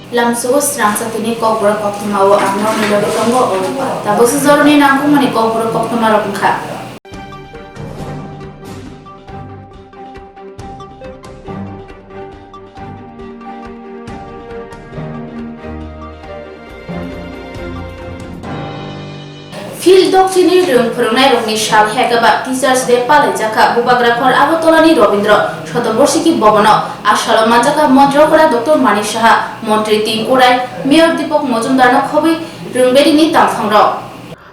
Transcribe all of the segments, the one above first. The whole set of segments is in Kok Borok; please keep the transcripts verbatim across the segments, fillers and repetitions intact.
Lamsugo srangsa tini kokborok koktwma o ang nokni logi tongo o tabuksa joroni nangkukmani kokborok koktwma rok wngkha. Field doksini rwng phwrwngnairokni sal hekaba Teachers Day palaijakha Bubagrakhor Agartala ni Rabindra Shatabarshiki Bhavan o. A salo manjakha Montri okra Doctor Manik Saha, Montri Tinku Rai, Mayor Deepak Majumdar no khobwi rwng bedekni tangphangrok.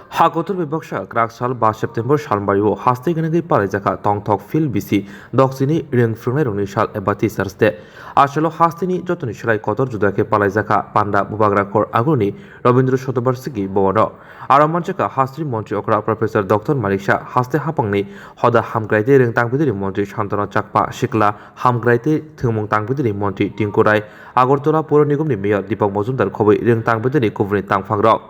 Hakotor bai baksa kwrak sal ba September salbario haste gwnangwi palaijakha tongthok field bisi doksini rwng phwrwngnairokni sal eba Teachers Day. Asalo hasteni jotoni slai kotor juda khe palaijakha panda Bubagrakhor Agartala ni Rabindra Shatabarshiki Bhavan o. Aro manjakha hasteni montri okra Professor Doctor Manik Saha, haste haphangni hoda hamkrai tei rwng tangpidiri montri Santanu Chakma, sikla hamkrai tei thwngmung tangpidiri montri Tinku Rai, Agartala Pura Nigam ni Mayor Deepak Majumdar khobwi rwng tangpidiri kubuni tangphangrok.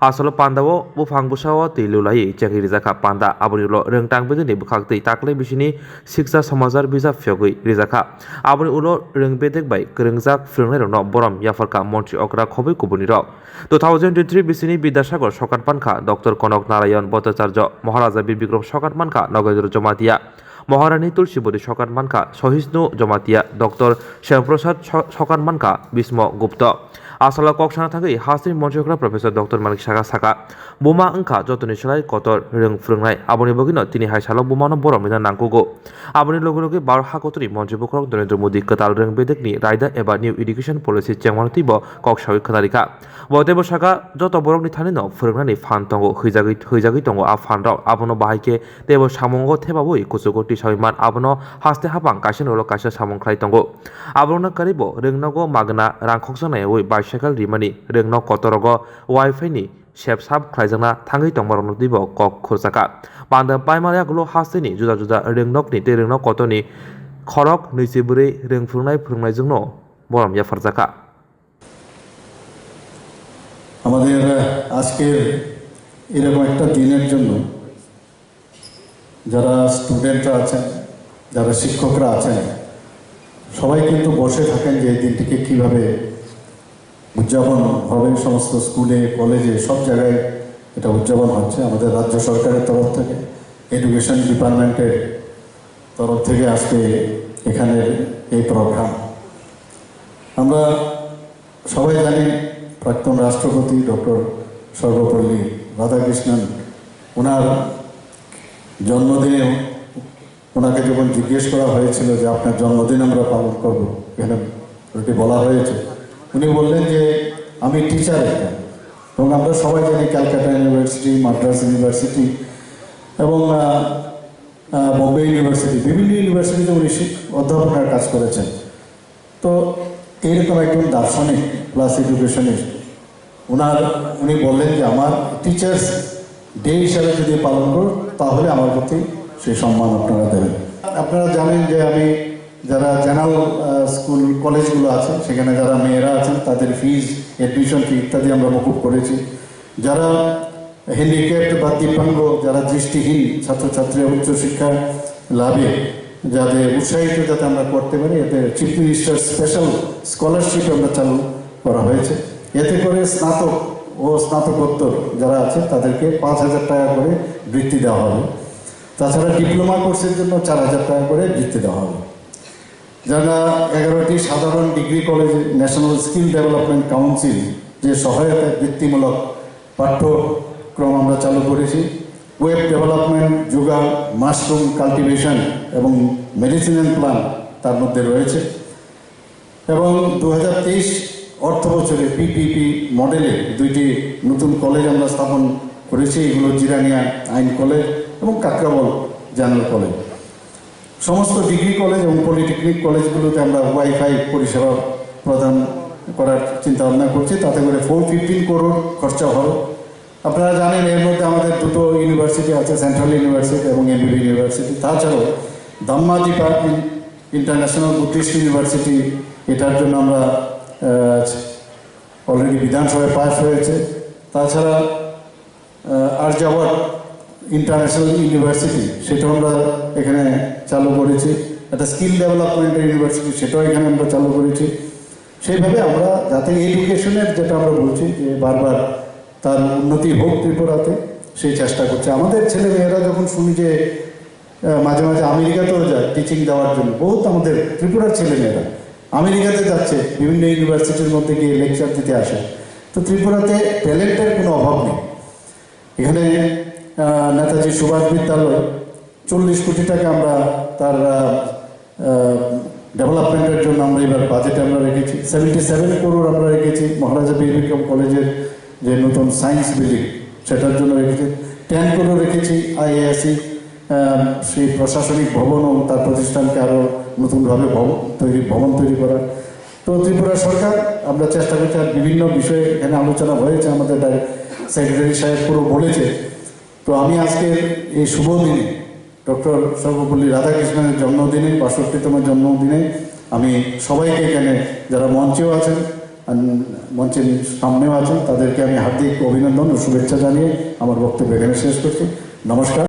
Asalo panda o buphang bwsa o twi lulaiwi chengwi rijakha panda, aboni ulo rwng tangpidiri bwkhak twi taklai bisini siksa samajak bijap phiyogwi rijakha. Aboni ulo rwng bedek bai kwrwngjak phwrwngnairokno borom yapharkha montri okra khobwi kubunirok. Two thousand twenty-three bisini Bidyasagar sokat pankha, Doctor Konak Narayan Bhattacharya, Maharaja Bir Bikram sokat mankha, Nagendra Jamatia, Maharani Tulsi Body sokat mankha, Sohishnu Jamatia, Doctor Shyam Prasad so-, sokat mankha, Bhisma Gupta. Asalo kok sana thangwi hasteni montri okra Professor Doctor Manik Saha saka, buma wngkha jotoni slai kotor rwng phwrwngnai, aboni bagwino tini hai salo bumano borom rina nangkugo. Aboni loge loge Bharat hakotorni montri bokhorok Narendra Modi kwtal rwng bedekni raida eba New Education Policy chengmano teibo kok sawi khwnarikha. Bo teibo saka, joto borokni thanino phwrwngnani phan tongo, hwijagwi, hwijagwi tongo a phanrok. Abono bahai khe teibo samungo thebawi kuchugo tisawi man, abono haste haphang kaisani ulo kaisa samung khlai tongo. Aborokno kwrwibo rwngnogo magna rang khoksa naiwi bicycle rimani, rwngnog kotorogo Wi-Fi ni sep sap khlaijakna thangwi tongmarokno teibo kok khurjakha. Panda paimani yagulo hasteni juda juda rwngnokni tei rwngnok kotorni khorok nwichi bwrwi rwng phwrwngnai phwrwngnaijwkno borom yapharjakha. আমাদের আজকের এরকম একটা দিনের জন্য যারা স্টুডেন্টরা আছেন, যারা শিক্ষকরা আছেন, সবাই কিন্তু বসে থাকেন যে এই দিনটিকে কিভাবে উদযাপন হবে। সমস্ত স্কুলে, কলেজে, সব জায়গায় এটা উদযাপন হচ্ছে। আমাদের রাজ্য সরকারের তরফ থেকে, এডুকেশন ডিপার্টমেন্টের তরফ থেকে আজকে এখানে এই প্রোগ্রাম। আমরা সবাই জানি প্রাক্তন রাষ্ট্রপতি ডক্টর সর্বপল্লী রাধাকৃষ্ণন ওনার জন্মদিনে ওনাকে যখন জিজ্ঞেস করা হয়েছিল যে, "আপনার জন্মদিন আমরা পালন করব, এখানে already বলা হয়েছে।" উনি বললেন যে, "আমি টিচার একজন, এবং আমরা সবাই জানি ক্যালকাটা ইউনিভার্সিটি, মাদ্রাজ ইউনিভার্সিটি এবং, আহ, আহ, বোম্বে ইউনিভার্সিটি, বিভিন্ন ইউনিভার্সিটিতে উনি শিক-, অধ্যাপনার কাজ করেছেন।" তো এইরকম একজন দার্শনিক প্লাস এডুকেশনিস্ট, ওনার, উনি বললেন যে, "আমার টিচার্স ডে হিসাবে যদি পালন করো, তাহলে আমার প্রতি সেই সম্মান আপনারা দেবেন।" আপনারা জানেন যে আমি যারা জেনারেল, আহ, স্কুল, কলেজগুলো আছে, সেখানে যারা মেয়েরা আছেন, তাদের ফিজ, অ্যাডমিশন ফি ইত্যাদি আমরা মকুব করেছি। যারা হ্যান্ডিক্যাপড বা দিব্যাঙ্গ, যারা দৃষ্টিহীন ছাত্রছাত্রীরা উচ্চশিক্ষা লাভে যাতে উৎসাহিত যাতে আমরা করতে পারি, এতে চিফ মিনিস্টার স্পেশাল স্কলারশিপ আমরা চালু করা হয়েছে। এতে করে স্নাতক ও স্নাতকোত্তর যারা আছে, তাদেরকে পাঁচ হাজার টাকা করে বৃত্তি দেওয়া হবে। তাছাড়া ডিপ্লোমা কোর্সের জন্য চার হাজার টাকা করে বৃত্তি দেওয়া হবে। যারা এগারোটি সাধারণ ডিগ্রি কলেজে ন্যাশনাল স্কিল ডেভেলপমেন্ট কাউন্সিল যে সহায়তায় বৃত্তিমূলক পাঠ্যক্রম আমরা চালু করেছি, web development, yoga, mushroom cultivation এবং মেডিসিনাল প্লান্ট তার মধ্যে রয়েছে। এবং দু হাজার তেইশ অর্থ বছরে পিপিপি মডেলে দুইটি নতুন কলেজ আমরা স্থাপন করেছি। এগুলো জিরানিয়া আইন কলেজ এবং কাকরাবল জেনারেল কলেজ। সমস্ত ডিগ্রি কলেজ এবং পলিটেকনিক কলেজগুলোতে আমরা ওয়াইফাই পরিষেবা প্রদান করার চিন্তা ভাবনা করছি, তাতে করে ফোর ফিফটিন করোড় খরচা হবে। আপনারা জানেন, এর মধ্যে আমাদের দুটো ইউনিভার্সিটি আছে, সেন্ট্রাল ইউনিভার্সিটি এবং এমবিবি ইউনিভার্সিটি। তাছাড়াও দাম্মাদিপা ইন-, ইন্টারন্যাশনাল বুদ্ধিস্ট ইউনিভার্সিটি, এটার জন্য আমরা, আহ, অলরেডি বিধানসভায় পাস হয়েছে। তাছাড়া, আহ, আর্যাবট ইন্টারন্যাশনাল ইউনিভার্সিটি, সেটাও আমরা এখানে চালু করেছি। একটা স্কিল ডেভেলপমেন্টের ইউনিভার্সিটি, সেটাও এখানে আমরা চালু করেছি। সেইভাবে আমরা যাতে এডুকেশনের, যেটা আমরা বলছি যে বারবার, তার উন্নতি হোক ত্রিপুরাতে, সেই চেষ্টা করছি। আমাদের ছেলেমেয়েরা যখন শুনি যে আহ, মাঝে মাঝে আমেরিকাতেও যায় টিচিং দেওয়ার জন্য, বহুত আমাদের ত্রিপুরার ছেলেমেয়েরা আমেরিকাতে যাচ্ছে, বিভিন্ন ইউনিভার্সিটির মধ্যে গিয়ে লেকচার দিতে আসে। তো ত্রিপুরাতে ট্যালেন্টের কোনো অভাব নেই। এখানে আহ, নেতাজি সুভাষ বিদ্যালয়, চল্লিশ কোটি টাকা আমরা তার ডেভেলপমেন্টের জন্য আমরা এবার বাজেটে আমরা রেখেছি, সেভেন্টি সেভেন করোড় আমরা রেখেছি মহারাজা বীর বিক্রম কলেজের যে নতুন সায়েন্স বিল্ডিং, সেটার জন্য রেখেছি। টেন করোড় রেখেছি আইএএসি, সেই প্রশাসনিক ভবন ও তার প্রতিষ্ঠানকে আরও নতুনভাবে ভবন তৈরি, ভবন তৈরি করা। তো ত্রিপুরা সরকার, আমরা চেষ্টা করছি, আর বিভিন্ন বিষয়ে এখানে আলোচনা হয়েছে, আমাদের সেক্রেটারি সাহেব পুরো বলেছে। তো আমি আজকে এই শুভ দিনে ডক্টর সর্বপল্লী রাধাকৃষ্ণনের জন্মদিনে, বাষট্টিতম জন্মদিনে আমি সবাইকে এখানে, যারা মঞ্চেও আছেন আর মঞ্চের সামনেও আছেন, তাদেরকে আমি হার্দিক অভিনন্দন ও শুভেচ্ছা জানিয়ে আমার বক্তব্য এখানে শেষ করছি। নমস্কার।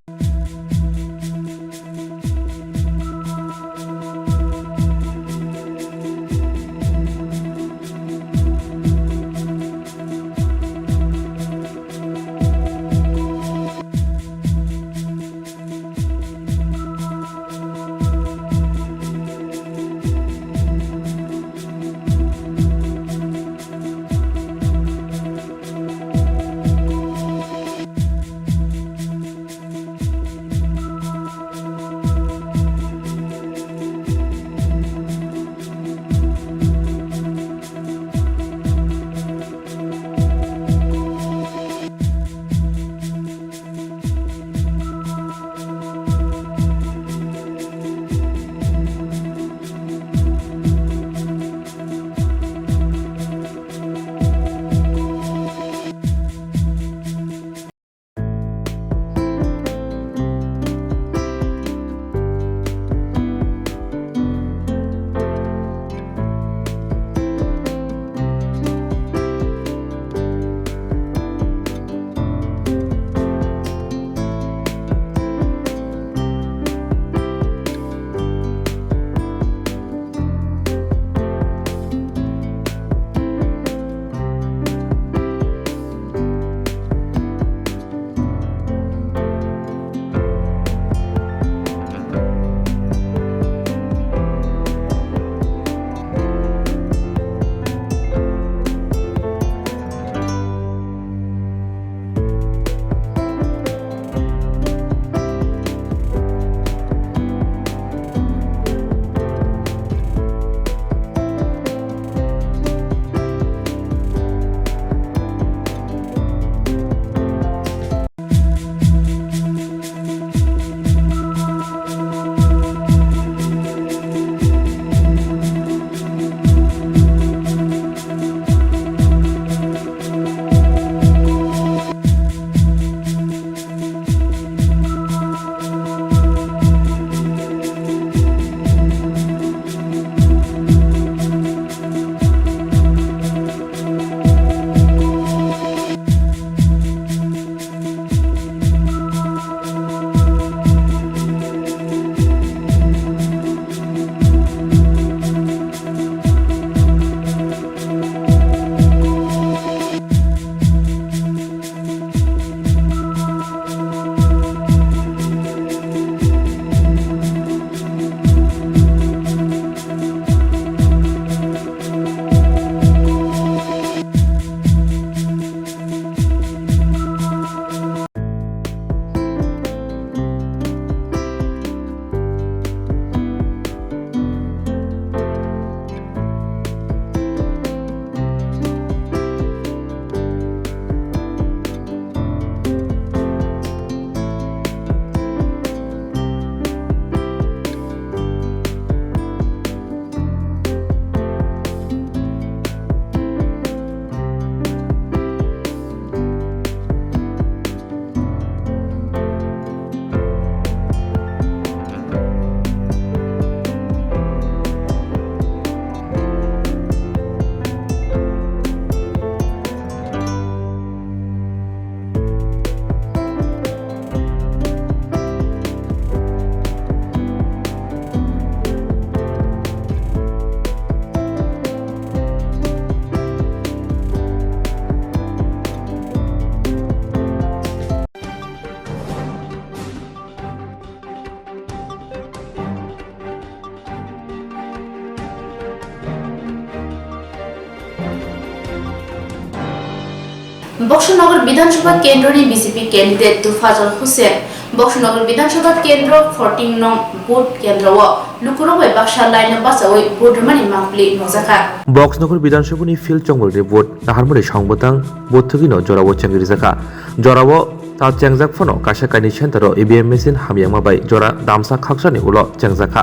Boksonogor Bidhan Sabha Kendroni B J P candidate Tufazol Hussain, Boksonogor Bidhan Sabha Kendro fourteen nong vote kendro o lukurok bai baksa line o bachawi vote rwmani mangpili nukjakha. Boksonogor Bidhan Sabha ni field chongmani vote naharmani song bwtang vote thwgwino jorao chengrijakha. Jorao ta chengjak phano kaisa kainwi center o E V M machine hamyangma bai jora damsa khaksani ulo chengjakha.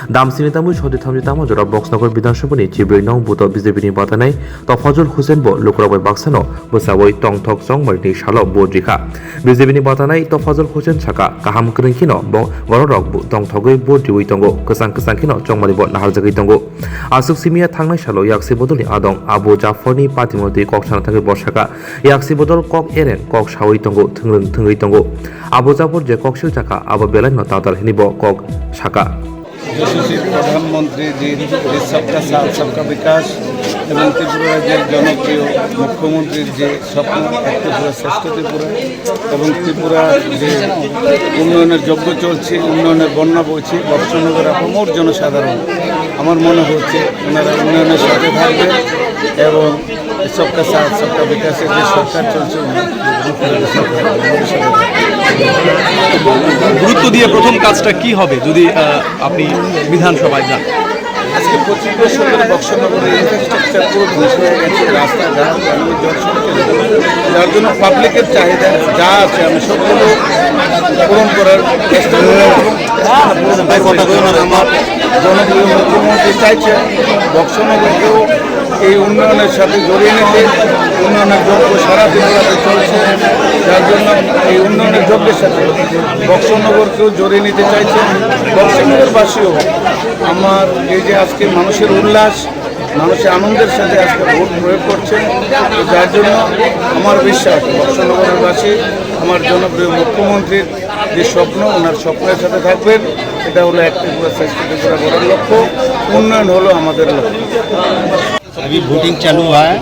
Damsini tamwi soti thamchi tamo jora Boksonogor Bidhan Sabha ni chibwi nong vote o B J P ni batanai Tofazul Hussain bo lukurok bai baksano bwchawi tongthok chongmani salo vote rikha. B J P ni batanai Tofazul Hussain saka, kaham kwrwng kheno bo gororok bo tongthogwi vote riwi tongo, kwchang kwchang kheno chongmani bo naharjagwi tongo. Aswk simiya thangnai salo yaksi bodolni adong Abu Jaforni patimotwi kok sana thangwi bo saka, yaksi bodol kok ereng kok sawi tongo, thwngrwng thwngwi tongo. Abu Jafor je kok sil chakha, abo belaino tatal hini bo kok saka. যশস্বী প্রধানমন্ত্রী জি, জি সবকা সাথ সবকা বিকাশ এবং ত্রিপুরা রাজ্যের জনপ্রিয় মুখ্যমন্ত্রীর যে স্বপ্ন, এক ত্রিপুরা শ্রেষ্ঠ ত্রিপুরা, এবং ত্রিপুরার যে উন্নয়নের যজ্ঞ চলছে, উন্নয়নের বন্যা বইছে, বক্সনগর আপামর জনসাধারণ আমার মনে হচ্ছে ওনারা উন্নয়নের সাথে থাকবেন এবং সবকা সাথ সবকা বিকাশের যে সরকার চলছে, উন্নয়নের সাথে থাকবেন। গুরুত্ব দিয়ে প্রথম কাজটা কি হবে যদি, আহ, আপনি বিধানসভায় যান? আজকে পঁচিশ বছর ধরে বক্সনগরের ইনফ্রাস্ট্রাকচার পুরো ধ্বংস হয়ে গেছে, রাস্তাঘাট, গ্রামীণ জনসংখ্যা, যার জন্য পাবলিকের চাহিদা যা আছে আমি সবগুলো পূরণ করার চেষ্টা করব। এবং আমার জনপ্রিয় মুখ্যমন্ত্রী চাইছেন বক্সনগরকেও এই উন্নয়নের সাথে জড়িয়ে নিতে। উন্নয়নের যজ্ঞ সারা ত্রিপুরাতে চলছে, যার জন্য এই উন্নয়নের যজ্ঞের সাথে বক্সনগরকেও জড়িয়ে নিতে চাইছেন। বক্সনগরবাসীও আমার এই যে আজকে মানুষের উল্লাস, মানুষের আনন্দের সাথে আজকে ভোট প্রয়োগ করছেন, তো যার জন্য আমার বিশ্বাস বক্সনগরবাসী আমার জনপ্রিয় মুখ্যমন্ত্রীর যে স্বপ্ন, ওনার স্বপ্নের সাথে থাকবেন। এটা হলো এক ত্রিপুরা শ্রেষ্ঠ ত্রিপুরা গড়ার লক্ষ্য, উন্নয়ন হলো আমাদের লক্ষ্য। अभी वोटिंग चालू हुआ है,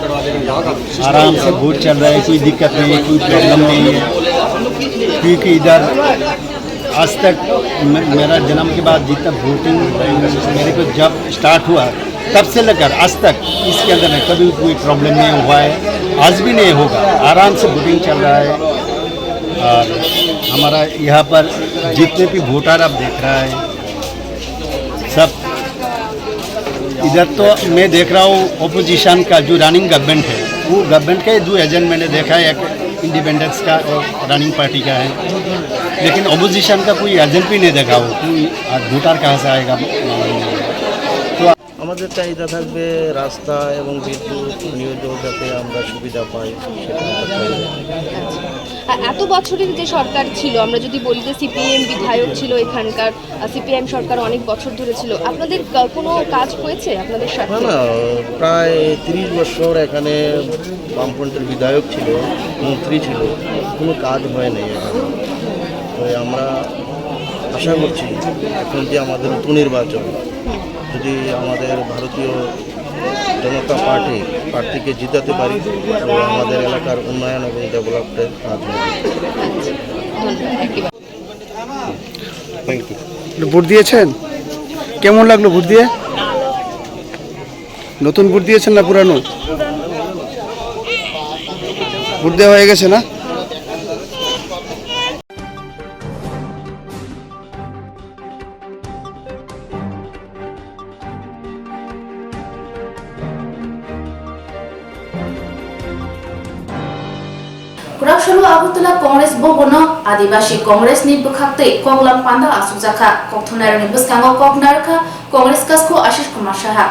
आराम से वोट चल रहा है, कोई दिक्कत नहीं है, कोई प्रॉब्लम नहीं है, क्योंकि इधर आज तक मे-, मेरा जन्म के बाद जितना वोटिंग मेरे को जब स्टार्ट हुआ, तब से लेकर आज तक इसके अंदर में कभी कोई प्रॉब्लम नहीं हुआ है, आज भी नहीं होगा। आराम से वोटिंग चल रहा है और हमारा यहाँ पर जितने भी वोटर आप देख रहा है, सब इधर तो मैं देख रहा हूँ, अपोजिशन का जो रनिंग गवर्नमेंट है, वो गवर्नमेंट का ही दो एजेंट मैंने देखा है, एक इंडिपेंडेंस का और रनिंग पार्टी का है, लेकिन अपोजिशन का कोई एजेंट भी नहीं देखा हो, कोई वोटर कहाँ से आएगा, मालूम नहीं। तो আমাদের চাহিদা থাকবে রাস্তা এবং বিদ্যুৎ, পানীয় জল যাতে আমরা সুবিধা পাই, সেটা আমরা চাই। আ-, এত বছরের যে সরকার ছিল, আমরা যদি বলি যে সিপিএম বিধায়ক ছিল এখানকার, আ, সিপিআইএম সরকার অনেক বছর ধরে ছিল, আপনাদের কা-, কোনো কাজ হয়েছে আপনাদের না, স্বার্থে? না, প্রায় তিরিশ বছর এখানে বামফ্রন্টের বিধায়ক ছিল, মন্ত্রী ছিল, কোনো কাজ হয়নি এখানে। তো আমরা আশা করছি এখন যে আমাদের উপনির্বাচন, যদি আমাদের ভারতীয় জনতা পার্টি প্রার্থীকে জিতাতে পারি, তো আমাদের এলাকার উন্নয়ন এবং ডেভেলপমেন্টের কাজ হবে। ভোট দিয়েছেন? কেমন লাগলো ভোট দিয়ে? নতুন ভোট দিয়েছেন না পুরানো? ভোট দেওয়া হয়ে গেছে না? Kwrak salo Agartala Congress Bhavan-o Adibasi Congress ni bwkhaktwi koklam panda asukjakha. Kokthumnairokni bwskango kok narwkha Congress kasku Ashish Kumar Saha.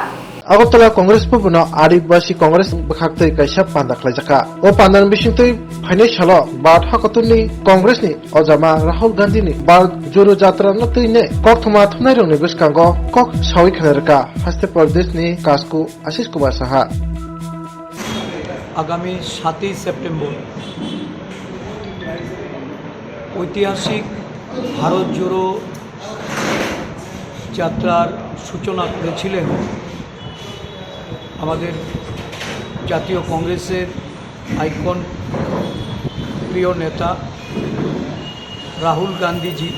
Agartala Congress Bhavan-o Adibasi Congress bwkhaktwi kaisa panda khlaijakha. O pandani bisingtwi phainai salo Bharat hakotorni Congress ni ojama Rahul Gandhi ni Bharat Jodo Jatra no twi ne kokthoma thumnairokni bwskango kok sawi khlai rwkha haste Pradesh ni kasku Ashish Kumar Saha. আগামী সাতই সেপ্টেম্বর ঐতিহাসিক ভারত জোড়ো যাত্রার সূচনা করেছিলেন আমাদের জাতীয় কংগ্রেসের আইকন, প্রিয় নেতা রাহুল গান্ধীজি।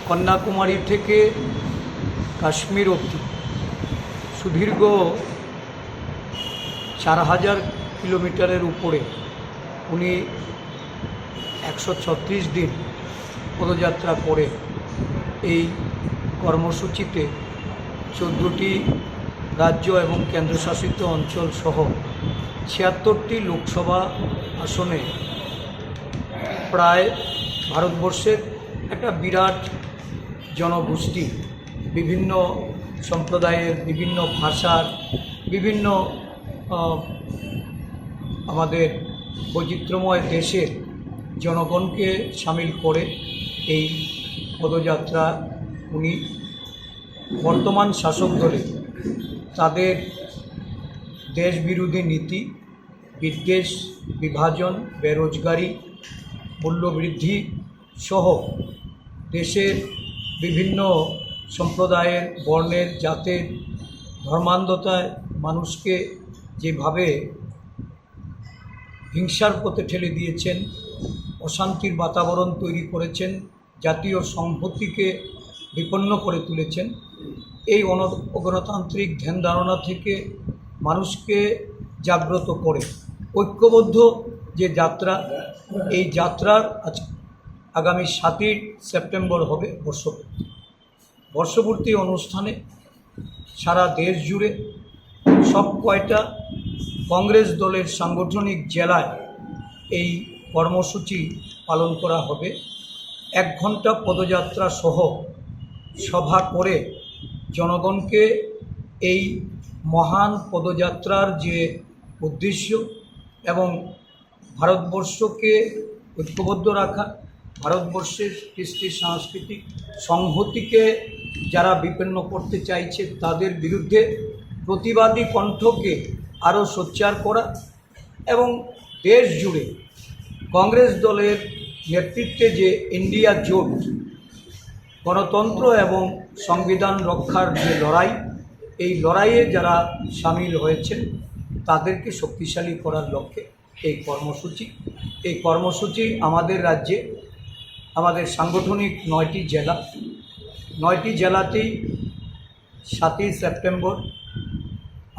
কন্যাকুমারী থেকে কাশ্মীর অবধি সুদীর্ঘ চার হাজার কিলোমিটারের উপরে উনি একশো ছত্রিশ দিন পদযাত্রা করে এই কর্মসূচিতে চোদ্দোটি রাজ্য এবং কেন্দ্রশাসিত অঞ্চল সহ ছিয়াত্তরটি লোকসভা আসনে প্রায় ভারতবর্ষের একটা বিরাট জনগোষ্ঠী, বিভিন্ন সম্প্রদায়ের, বিভিন্ন ভাষার, বিভিন্ন, আহ, আমাদের বৈচিত্র্যময় দেশের জনগণকে সামিল করে এই পদযাত্রা উনি বর্তমান শাসক দলে তাদের দেশবিরোধী নীতি, বিদ্বেষ, বিভাজন, বেরোজগারি, মূল্যবৃদ্ধি সহ দেশের বিভিন্ন সম্প্রদায়ের, বর্ণের, জাতের, ধর্মান্ধতায় মানুষকে যেভাবে হিংসার পথে ঠেলে দিয়েছেন, অশান্তির বাতাবরণ তৈরি করেছেন, জাতীয় সংহতিকে বিপন্ন করে তুলেছেন। এই অন-, অগণতান্ত্রিক ধ্যান ধারণা থেকে মানুষকে জাগ্রত করে ঐক্যবদ্ধ যে যাত্রা, এই যাত্রার আজ, আগামী সাতই সেপ্টেম্বর হবে বর্ষপূর্তি। বর্ষপূর্তি অনুষ্ঠানে সারা দেশ জুড়ে সব কয়টা কংগ্রেস দলের সাংগঠনিক জেলায় এই কর্মসূচি পালন করা হবে। এক ঘন্টা পদযাত্রা সহ সভা করে জনগণকে এই মহান পদযাত্রার যে উদ্দেশ্য এবং ভারতবর্ষকে ঐক্যবদ্ধ রাখা, ভারতবর্ষের কৃষ্টি সাংস্কৃতিক সংহতিকে যারা বিপন্ন করতে চাইছে তাদের বিরুদ্ধে প্রতিবাদী কণ্ঠকে আরও সোচ্চার করা এবং দেশ জুড়ে কংগ্রেস দলের নেতৃত্বে যে ইন্ডিয়া জোট গণতন্ত্র এবং সংবিধান রক্ষার যে লড়াই, এই লড়াইয়ে যারা সামিল হয়েছেন তাদেরকে শক্তিশালী করার লক্ষ্যে এই কর্মসূচি। এই কর্মসূচি আমাদের রাজ্যে, আমাদের সাংগঠনিক নয়টি জেলা, নয়টি জেলাতেই সাতই সেপ্টেম্বর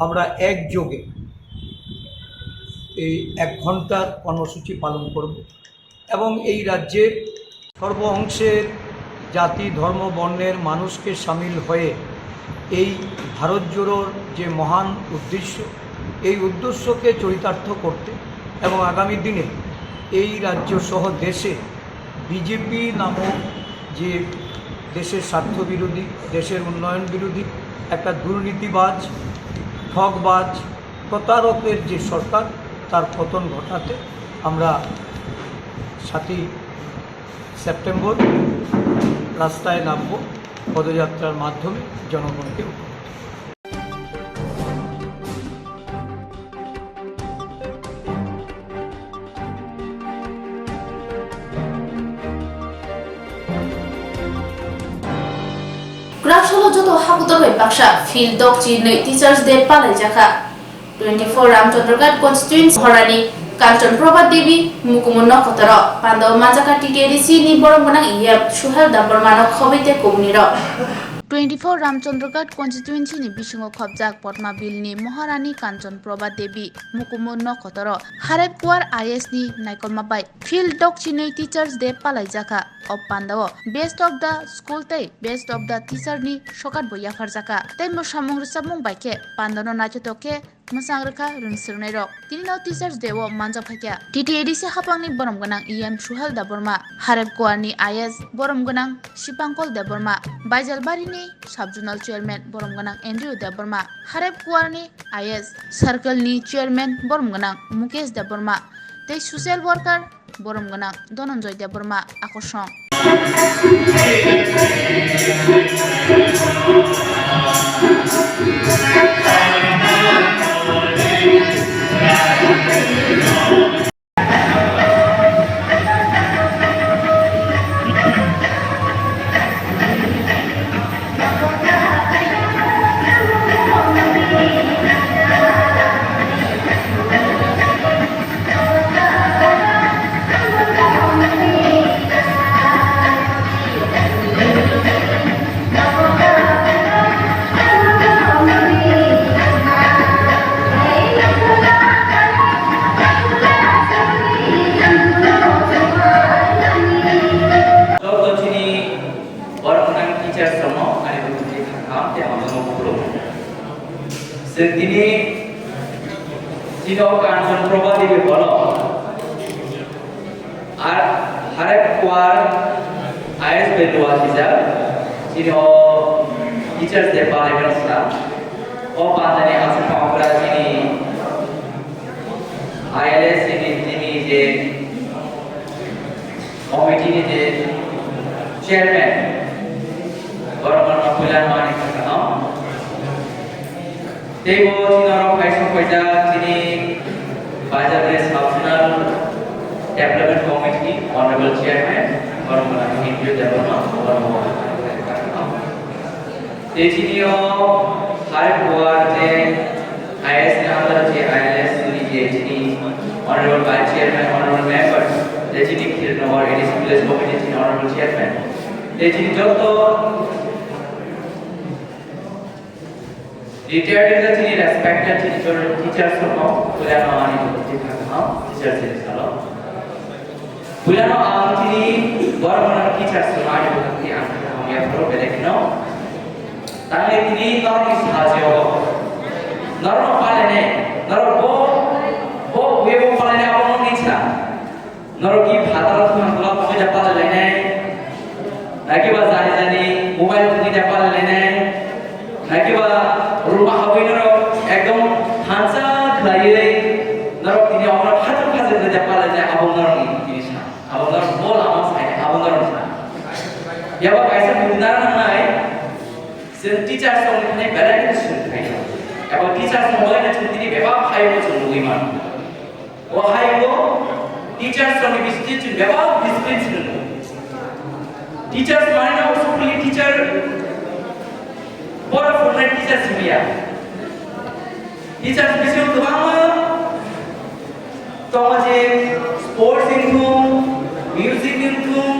আমরা একযোগে এই এক ঘন্টার কর্মসূচি পালন করব এবং এই রাজ্যের সর্ব অংশের জাতি, ধর্ম, বর্ণের মানুষকে সামিল হয়ে এই ভারত জোড়োর যে মহান উদ্দেশ্য, এই উদ্দেশ্যকে চরিতার্থ করতে এবং আগামী দিনে এই রাজ্য সহ দেশে বিজেপি নামক যে দেশের স্বার্থ বিরোধী, দেশের উন্নয়ন বিরোধী, একটা দুর্নীতিবাজ, ঠগবাজ, প্রতারকের যে সরকার, তার পতন ঘটাতে আমরা সাতই সেপ্টেম্বর রাস্তায় নামব পদযাত্রার মাধ্যমে জনগণকে। Kwraksalo joto hakudor bai baksa Field Dok Chinwi Teachers Day palaijakha. Twenty-four Ramchandraghat constituency Horani Kanchan Prabha Devi Mukumu Nokotoro Pandao manjakha T T A D C ni borom gwnang E M Suhel Debbarma no khobwi tei kubuni rok. Twenty-four Ramchandraghat constituency ni bisingo khobjak Potma Bill ni Maharani Kanchan Prabha Devi Mukumu Nokotoro Harep Kuar I A S ni naikolma bai Field Dok Chinwi Teachers Day palaijakha. O pandao Best of the School tei Best of the Teacher ni sokat bo yapharjakha tei mwsamung rwchapmung bai khe pandao no naithothok khe mwchang rwkha rwngswrwngnairok. Tini no Teachers Day o manjak phaikha T T A D C hapangni borom gwnang E M Suhel Debbarma, Harep Kuarni I A S borom gwnang Sipangkol Debbarma, Baijalbarini Sub Zonal Chairman borom gwnang Andrew Debbarma, Harep Kuarni I A S Circle ni Chairman borom gwnang Mukesh Debbarma tei Social Worker borom gwnang Dhananjoy Debbarma akorsong. Chini o Kanchan Prabha Devi holo. Ar harep kuar I S bai lua sijak. Chini o Teachers Day palai mano sa. O pandani aswk pamokra chini I L S chini, chini je committee ni je chairman, borok no puila mani khakano. Teibo chini norok kaisa kaisa chini Bajar Sub Zonal Development Committee ni Honorable Chairman, borok no N P O Debbarma, borok no. Tei chini o harep kuar je I S ni under je I L S ni je chini Honorable Vice Chairman, Honorable Members, tei chini Khirdnogor A D C Village Committee chini Honorable Chairman, tei chini joto retired wngkha chini respected chini joto teachers rokno, puila no ani teachers ni salo. Puilano ang chini borok no teachers no ani bwkhak twi ang hamya phuru belai kheno tanglai tini norokni sajio norokno palainai, norok bo bo webo palainai abo nokni sa. Norok ki phataro thwngkla tongwi da palailainai. Nakiba jani jani mobile thwngwi da palailainai. Nakiba room o habwi norok ekdom thansa khlaiwi norok tini omo khatung khatung khe da palainai abo norokni tini sa. Abo norok bo lama sai, abo norok sa. Yaba kaisa buji nang nangnai, chwng teachers rokni thani belai kheno swngthai. Abo teachers rok belai kheno chwng tini bebak hai bo chwng nugwi mano. O hai bo teachers rokni bisingtwi chwng bebak discipline swrwngo. Teachers mane no school ni teacher, boro phungnai teachers hiya. Teachers bisingo kwbangma tongo je sports wngthung, music wngthung,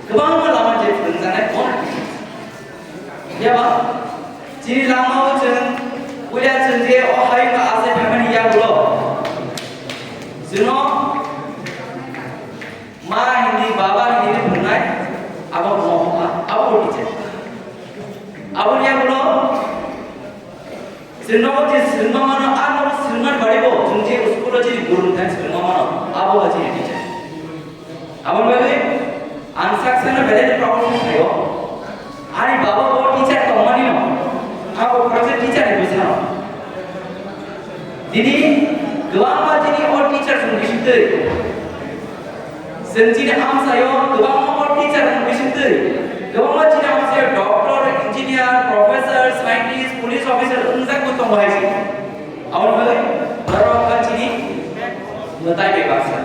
kwbangma lama je phwrwngjaknai bono teachers. Phiya ba chini lama o chwng puila chwng je o hayung no achai phaimani yagulo chwngno ma hindi, baba hindi phwrwngnai abo bo abo bo teacher. Aboni yagulo chwng nogo je swrwngma mano, a nogo swrwngmani bagwi bo chwng je school o chini guru thani swrwngma mano, abo bo chini teacher. Aboni bagwi ang sak sakno belai no proud khe saio. Ani baba bo teacher tongmani no, abo khoroksa teacher ni bwsano. Tini kwbangma chini o teachers ni bisingtwi chwng chini amchaio kwbangma o teacher ni bisingtwi kwbangma chini amchaio doctor, engineer, professor, scientist, police officer wngjak bo tongo hai se. Aboni bagwi borok wngkha chini mwtai bai baksa.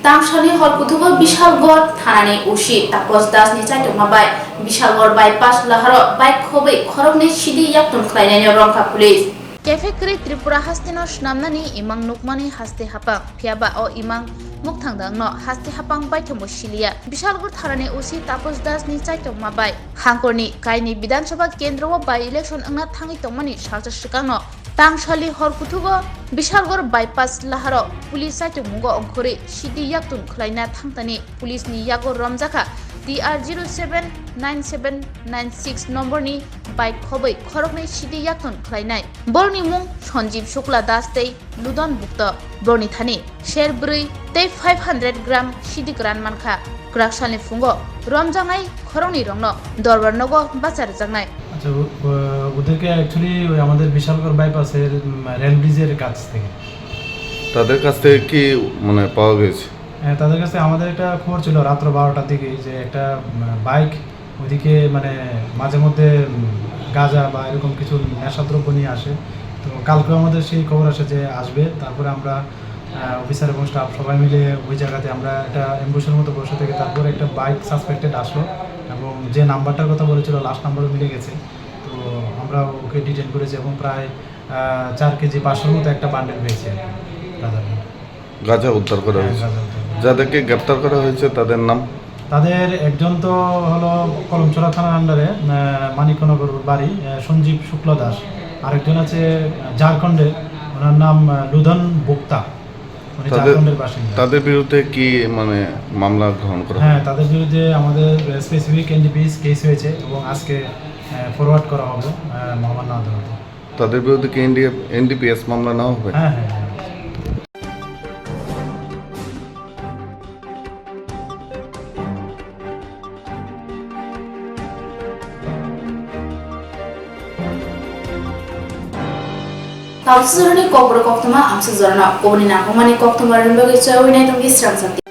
Tangsalni hor kuthugo Bishalgarh thanani O C Tapos Das ni chaitokma bai Bishalgarh bypass laharo bike khobwi khoroknwi sidi yaktun khlainaino romkha police. Kephekwrwi Tripura hasteno swnamnani imang nukmani haste hapang, phiyaba o imang mukthang dangno haste hapang baithangbo siliya. Bishalgarh thanani O C Tapos Das ni chaitokma bai Hangkorni kaini Bidhan Sabha kendro o by-election wngna thangwi tongmani salsa swkangno Tangsalni hor kuthugo Bishalgarh bypass laharo police chaichommungo ongkhorwi sidi yaktun khlaina thangtani police ni yago romjakha T R zero seven nine seven nine six number ni bike khobwi khoroknwi sidi yaktun khlainai. Borokni mung Sanjeev Shukla Das tei Ludon Bukto. Borokni thani ser bwrwi tei five hundred gram sidi kwran mankha. Kwraksalni phungo romjaknai khoroknwi rokno dorbar nogo bacha rwjaknai. আচ্ছা, ও-, ও-, ওদেরকে অ্যাকচুয়ালি ওই আমাদের বিশালগড় বাইপাসের, উম, রেল ব্রিজের কাছ থেকে। তাদের কাছ থেকে কি, মানে, পাওয়া গেছে? হ্যাঁ, তাদের কাছে আমাদের একটা খবর ছিল রাত্র বারোটার দিকে যে একটা, উম, বাইক ওইদিকে, মানে, মাঝে মধ্যে, উম, গাঁজা বা এরকম কিছু নেশাদ্রব্য নিয়ে আসে। তো কালকেও আমাদের সেই খবর আসে যে আসবে। তারপরে আমরা, আহ, অফিসার এবং স্টাফ সবাই মিলে ওই জায়গাতে আমরা একটা অ্যাম্বুশের মতো বসে থেকে তারপরে একটা বাইক সাসপেক্টেড আসলো এবং যে নাম্বারটার কথা বলেছিল, লাস্ট নাম্বারও মিলে গেছে। তো আমরা ওকে ডিটেন করেছি এবং প্রায়, আহ, চার কেজি পাঁচশোর মতো একটা বান্ডেল পেয়েছি আর কি, গাঁজা বান্ডেল। গাঁজা উদ্ধার করা হয়েছে। যাদেরকে গ্রেপ্তার করা হয়েছে তাদের নাম? তাদের একজন তো হলো কলমছড়া থানার আন্ডারে, আহ, মানিকনগর বাড়ি, আহ, সঞ্জীব শুক্ল দাস। আরেকজন আছে, আহ, ঝাড়খণ্ডের, ওনার নাম, আহ, লুধন বুক্তা। উনি তাদের, ঝাড়খণ্ডের বাসিন্দা। তাদের বিরুদ্ধে কি, মানে, মামলা গ্রহণ করা হ্যাঁ, হবে? তাদের বিরুদ্ধে আমাদের স্পেসিফিক এনডিপিএস কেস হয়েছে এবং আজকে, আহ, ফরওয়ার্ড করা হবে, আহ, মহামান্য আদালতে। তাদের বিরুদ্ধে কি এনডিএফ, এনডিপিএস মামলা নেওয়া হবে? হ্যাঁ, হ্যাঁ, হ্যাঁ। Tausi jorani kokborok koktwma amsa jorano koboni nangkukmani koktwma rimba gwi chayawinai tongdi srang sakti.